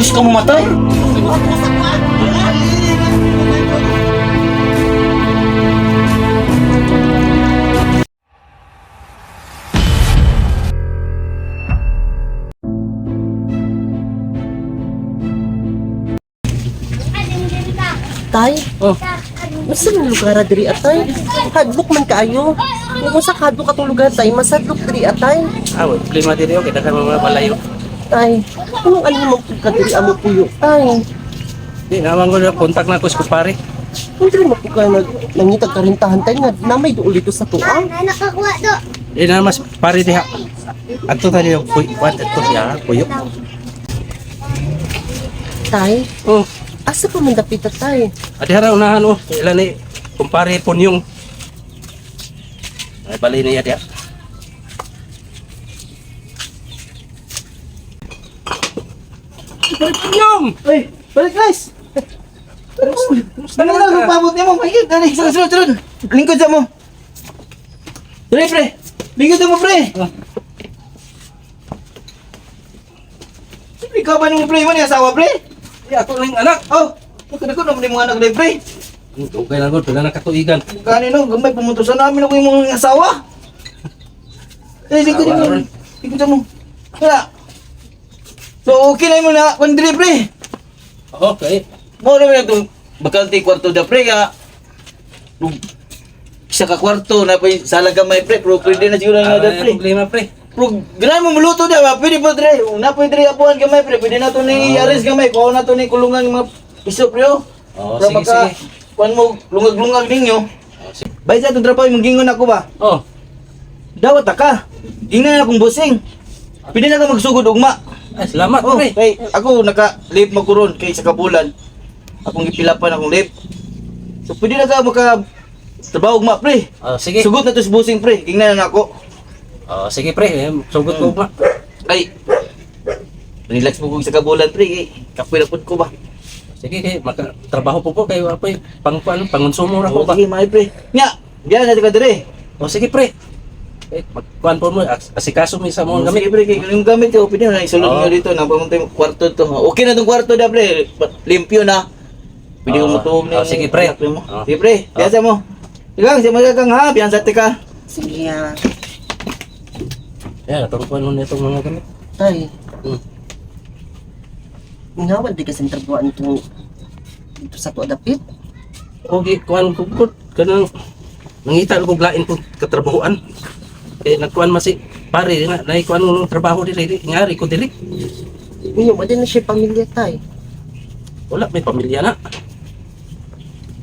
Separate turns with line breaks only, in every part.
Gusto mo matay?
Tay,
Oh,
masa man lugar diri atay? Hadlok man kaayo. Kung sa hadlok atong lugar tay, masadlok diri atay.
ah, wala problema diri okay, daghan mga balayo.
Tay, anong ano man pud ka diri amo puyo tay?
Di naman ko na kontak na ko sa kumpare.
Hindi mo pud ka nag nangitag karintahan tay nga namay duol dito sa tuang.
Nakakuha do.
Di na mas pare diha. Adto ta niyo puy, kwan adto siya, puyo.
Tay,
Oh,
asa pa man dapit tay?
adi hara unahan oh, ila ni kumpare Punyong. Ay balay niya diha. Pare Punyong!
Ay, balik guys!
Kumusta
Ano
naman
na
ka?
ang pabot nimo? Ay, dali, sunod, sunod, sunod. Lingkod sa mo. Dali, pre. Lingkod sa mo, pre.
Ah.
Siyempre, ikaw ba nung pre mo ni asawa, pre?
Di ako ning anak.
Oh, nagkadako naman yung mga anak ni pre.
Okay lang gud, pila na katuigan.
Kanino, gamay pumunto sa namin ako yung mga asawa. Eh, lingkod
Asawa,
mo.
ron.
Lingkod sa mo. Wala. So, okay na mo na, kwan dili, pre.
Okay.
Mo naman itong bakanti kwarto da pre nga. Isa ka kwarto na pa sala gamay pre, pero pwede na siguro na da
Ah,
pre.
problema pre.
Pero ganahan mo muluto da ba? Pwede pa pre. Na pwede dre apuan gamay pre, pwede na to ni arrange gamay, kuha na to ni kulungan yung mga piso pre. Oh.
Oh,
Para
sige,
maka,
sige.
Kuan mo lungag-lungag ninyo.
Oh, sige.
Bay sa itong trabaho, manggingon ako ba?
Oh,
Dawat ta ka. Ingnan na akong busing. Pwede na ka magsugod ugma.
ay, salamat
Oh,
pre.
kay ako naka-leave magkuron kay sa kabulan. Akong gipilapan akong leave. So pwede na ka maka trabaho ugma pre.
Oh, sige.
Sugot na to sa busing pre. Ingnan na nako.
Oh, sige pre, eh, sugot ko ba?
Ay. Relax mo kung sa kabulan pre kay kapoy na pud ko ba.
Sige, kay makatrabaho po ko kay apoy pang ano, pangonsumo ra ko
Oh,
ba.
sige may pre. Nya, diyan na ka dire.
Oh, sige pre. Eh, magkuan po mo, asikaso mi sa
Oh,
mga
gamit.
gamit.
Sige pre, kay yung gamit ko pwede na isulod
Oh.
niyo dito na pamuntay mo kwarto to. Okay na tong kwarto da pre. Limpyo na. Pwede
Oh,
ko mutuom
oh, sige, pre.
anak mo.
Oh.
Sige pre, biasa mo. Ilang si magagang ha, biyansa te ka.
Sige ah.
Yan, atong kuan mo nitong mga gamit.
Tay,
Hmm.
nga di kasi trabuhan itong dito sa tuwa dapit.
Okay, kuan ko gud kanang nangita ko lain ko katrabahoan. Eh nagkuan man si pare nga nay kuan mo ng trabaho diri ngari ko diri.
Unya, wala na siya pamilya tay.
Wala may pamilya na.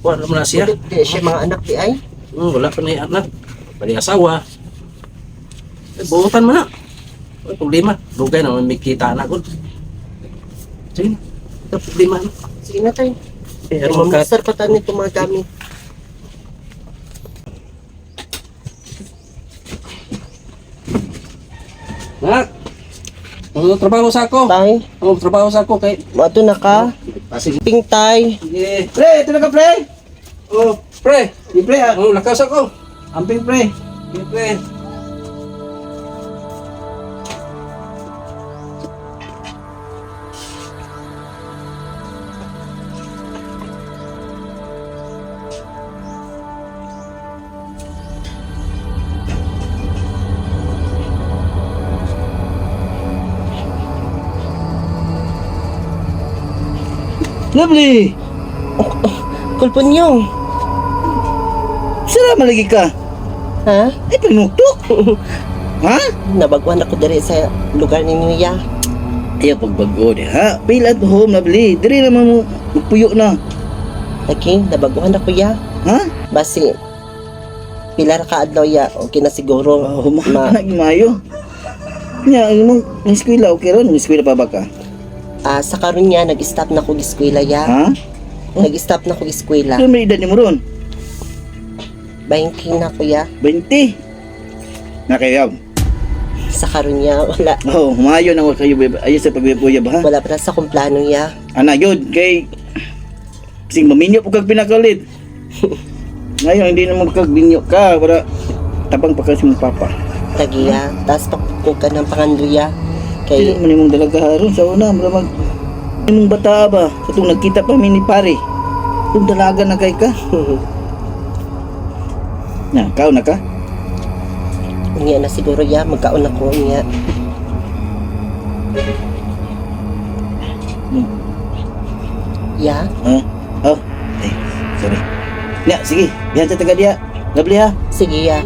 Kuan mo na siya.
Wala di siya mga anak di ay.
Wala pa na yung anak. Bali asawa. Eh, buutan mo na. Wala problema. Dugay na may kita na gud. Sige na. Ito problema na.
Sige na tay.
Eh, aron ka.
Mamixer pa tayo nito mga gamit.
Nak. Ano trabaho sa ako?
Tay,
Ano trabaho sa ako kay
mato na ka.
Ah, sige.
Ping tay.
Sige.
Pre, ito na ka pre.
Oh, pre.
Sige pre, ah.
Oh, lakaw sa ako.
Amping pre.
Sige, pre.
Lovely.
Oh, oh, kulpon yung.
Sira malagi ka.
Ha?
Ay pinuktok. Ha?
Nabaguan ako diri sa lugar ninyo ya.
Ayaw pagbago di ha. Feel at home lovely. Diri naman mo magpuyo na.
Okay, nabaguhan ako ya.
Ha?
Basi, pila ra ka adlaw ya, okay na siguro.
Oh,
Ma,
ma mayo. Nya, imong ang eskwela okay ron, ang eskwela pa ba ka?
ah, sa karon niya nag-stop na ko eskwela ya.
Ha?
Nag-stop na ko eskwela.
Ano may edad nimo ron?
20 na ko ya.
20. Nakayaw.
Sa karon niya wala
Oh, maayo na ko kayo babe. Ayo sa pagbibuyab ha.
wala pa sa akong plano ya.
Ana yun kay sing maminyo po kag pinakalit. Ngayon hindi na mo kag binyo ka para tabang pa kasi mong papa.
Tagiya, tas pakuko ka ng pangandoya.
Kay
Kay
man imong dalaga haron sa una mura mag Imong bata ba? Katong nagkita pa mi ni pare. Kung dalaga na kay ka. Na, kao na ka?
Unya na siguro ya, magkaon ako unya. Ya,
Ha? Oh. Ay, sorry. Ya, sige. Diyan sa taga diya. Lovely ha.
Sige ya.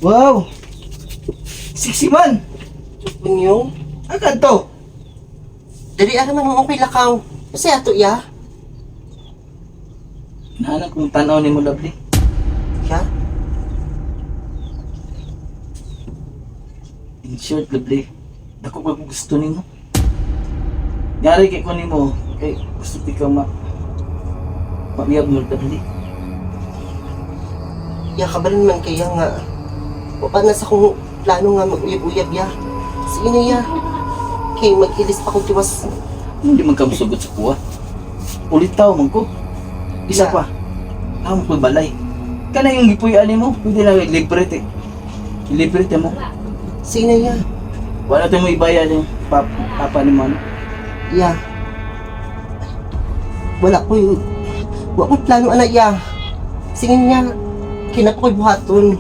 Wow! Sexy man!
Unyong,
Agad to!
dali ara man ang okay lakaw. Kasi ato ya.
Nahanap kong tanaw ni mo, Lovely.
Ya,
In short, Lovely, dako ko gusto nimo. Yari kay ko nimo, kay gusto ti ka ma pamiyab mo, Lovely.
Ya kabalin man kaya nga. Wa na sa kong plano nga mag-uyab-uyab ya. Sige na ya. Kay mag-ilis pa kong tiwas.
Hindi man ka musugot sa kuha. Ulitaw man ko. Isa
Yeah.
pa. Amo ko balay. Kana yung gipuy-an nimo, pwede lang libre te. Libre te mo.
Sige na ya.
Wala tayong ibayad yung papa ni mo. Ano?
Ya. Wala ko yung... Wala ko plano anak ya. Sige niya. Kinap ko'y buhaton.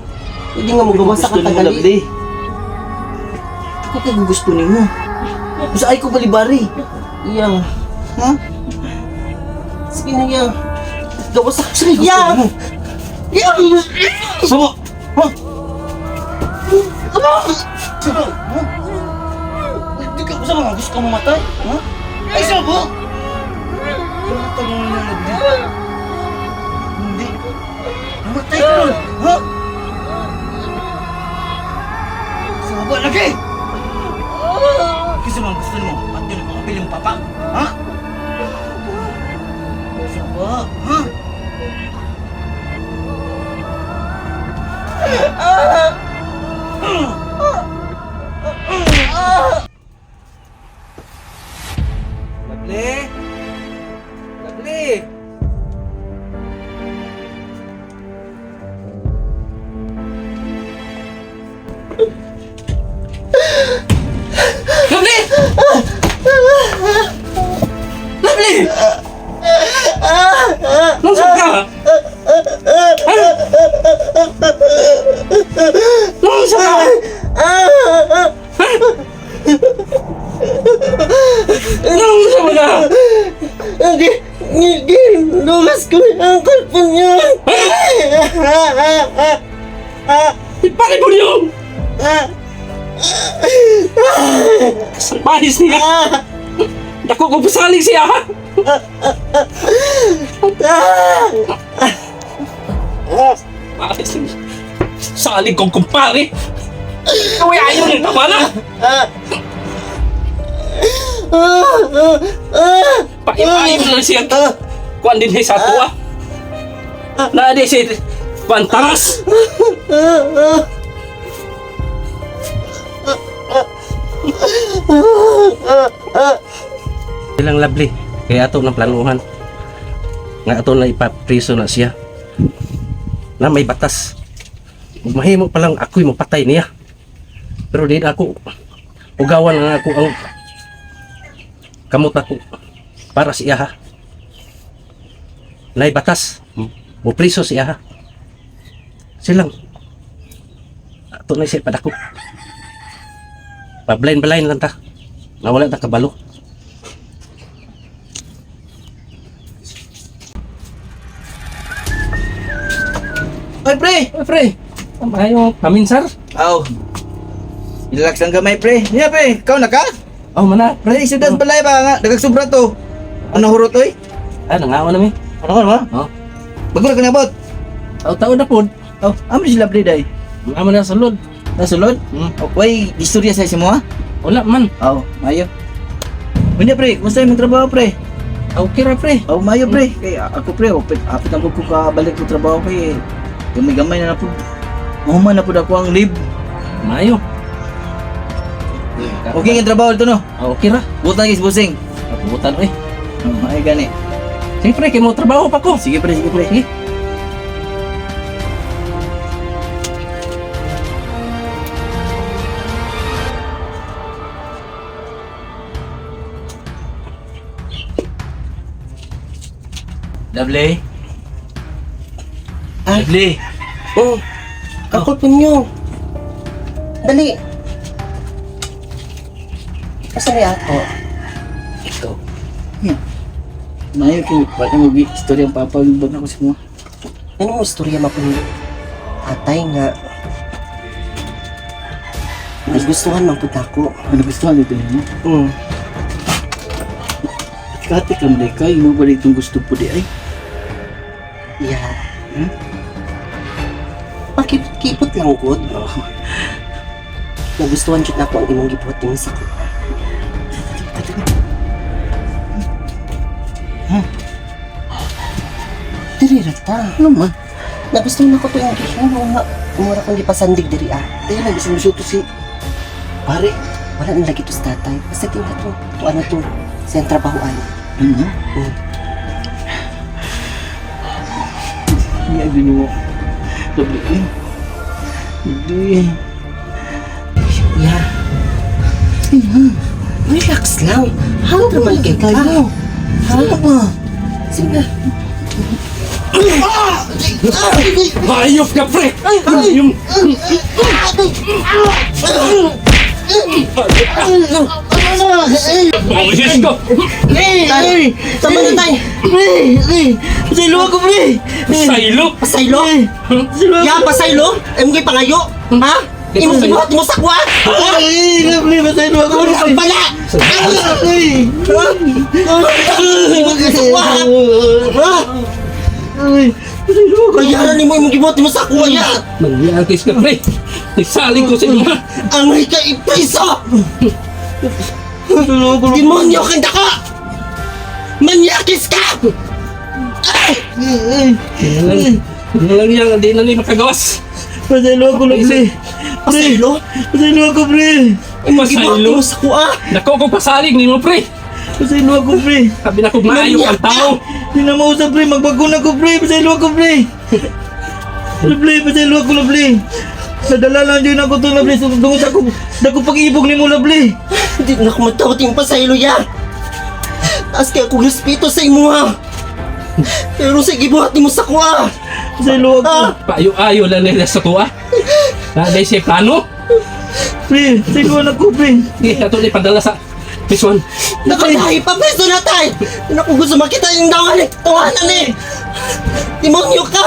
Hindi nga mo gawa sa
Gusto nimo,
katagali.
Lovely. Ako kay gusto nimo. Sa ay ko balibari.
Ya.
Ha?
Sige na ya. Gawa sa...
Sige, gusto
Ya!
nimo.
Ya!
Sumo! Ha? Ano? Sumo! Ha? Hindi ka sa mga gusto ka mamatay? Ha? Ay, sumo! Namatay mo na Lovely. Hindi. Namatay ka nun! Ha? Sumaba lagi! Kasi mga gusto mo, at yun ang kapil yung papa. Ha? Sumaba! Ha? Lovely! Lovely!
Lovely! Lovely! Nangsog ka? Ha? Nangsog ka? Ha? Nangsog ka?
Hindi! Hindi! Lumas ko ang kalpo niya!
Bakit mo niyo? Salbahis niya! Dako ko pasalig siya, ha? Salbahis niya. Salig kong kumpare. Kaway ayaw ng tama na. Paipayo lang siya. Kuan din sa tuwa. Na di si kuan tangas. Ilang lovely. Kaya ato ng planuhan. Nga ato na ipapriso na siya. Na may batas. Ug mahimo pa lang ako'y mapatay niya. Pero di na ako ugawan na ako ang kamot ako para sa iya ha. Nay batas. Mupriso siya ha. Silang ato na siya padako. Pa-blind-blind lang ta. Nawala ta kabalo.
Oy, pre!
Oy, pre. Ayo, paminsar.
Aw. Relax lang gamay, pre. Niya, pre. Ikaw na ka?
Oh, mana.
Pre, isudan balay ba nga? Nagagsubra to. Ano hurot, oy?
Ah, nangawa na mi.
Ano ka ba?
Oh.
Bago na ka nabot.
Aw, tao na pod.
Oh, amo sila pre day.
Amo na sa sulod.
Nasulod?
Hmm.
Oh, way, istorya sa mo ha?
Wala man.
Oh, mayo. Unya pre, kumusta imong trabaho pre?
Okay ra pre.
Oh, mayo pre. Kay ako pre, open apit ang ko kabalik ko trabaho kay gamay-gamay na na pud. Mahuman na pud ako ang leave.
Mayo.
Okay ang trabaho dito no.
Ah, okay ra.
Butan guys, busing.
Butan oy.
Oh, ay gani.
Sige pre, kay mo trabaho pa ko.
Sige pre, sige pre.
Sige. Lovely.
Ay.
Lovely.
Oh, ako punyo. Dali. Asa ni ato?
Ikaw.
Mayo kay wala mo gi istorya ang papa bag ako sa mo.
Ano mo istorya mapunyo? Atay nga. Nagustuhan man pud ako.
Ano gustuhan dito nimo? Kati kam day kay mo balik itong gusto po di ay.
Yeah.
Hmm?
Pakipot-kipot lang gud.
Oh.
Nagustuhan jud nako ang imong gibuhat nimo sa ko. Diri ra ta.
Ano man?
Nagustuhan nako to imong gihimo nga. Mura kong gipasandig diri ah.
Tayo lang gusto mo to si pare.
Wala na lagi to sa tatay. Basta tingnan to. To ano to? Sa iyang trabahoan.
Ano? Hindi ay mo. Lovely. Eh. Hindi.
Yeah. Relax lang. Hunter man kay ka.
Ha? Ano ba?
Sige na.
Hayop ka pre. Yung Boses ko.
Tay, tama na tay.
Pasaylo ako, pre!
Saylo.
Pasaylo? Ya, pasaylo? Imong gipangayo? Ha? Imong gibuhat mo sa kuha?
Ay, lovely, pasaylo ako.
Ano ang bala?
Ay!
Imong sa kuha? Ha?
Ay! Pasaylo ako.
Bayaran nimo imong gibuhat mo sa kuha ya.
Mangyakis ka pre. Nagsaling ko sa inyo.
Angay ka ipriso!
Pasaylo ako.
Demonyo kang dako! Manyakis ka!
Ay!
Hindi na lang yan, hindi na niya makagawas.
Pasaylo ako, lovely.
Pasaylo?
Pasaylo ako, pre!
Imong gibuhat
Pasaylo?
mo sa kuha?
Nako kong pasalig ni mo pre.
Pasaylo ako, pre!
Sabi na kong maayo ang tao.
Hindi na mausap, pre. Magbago na ko, pre. Pasaylo ako, pre. Lovely, pasaylo ako, lovely. Nadala lang din ako to, lovely. Tungkol sa ako, dako pag-ibog ni mo, lovely.
Hindi na ako matawat yung pasaylo ya. Taas kaya akong respeto sa imo ha. Pero sa gibuhat nimo sa kuha.
Pasaylo ako.
Ah!
Paayo-ayo lang nila sa tuwa. Naday siya plano.
Pre, pasaylo na ko, pre.
Sige, ato na ipadala sa Pisuan.
Nakatahi pa preso na tay! Hindi na ko gusto makita yung dawan eh! Tawanan eh! Demonyo ka!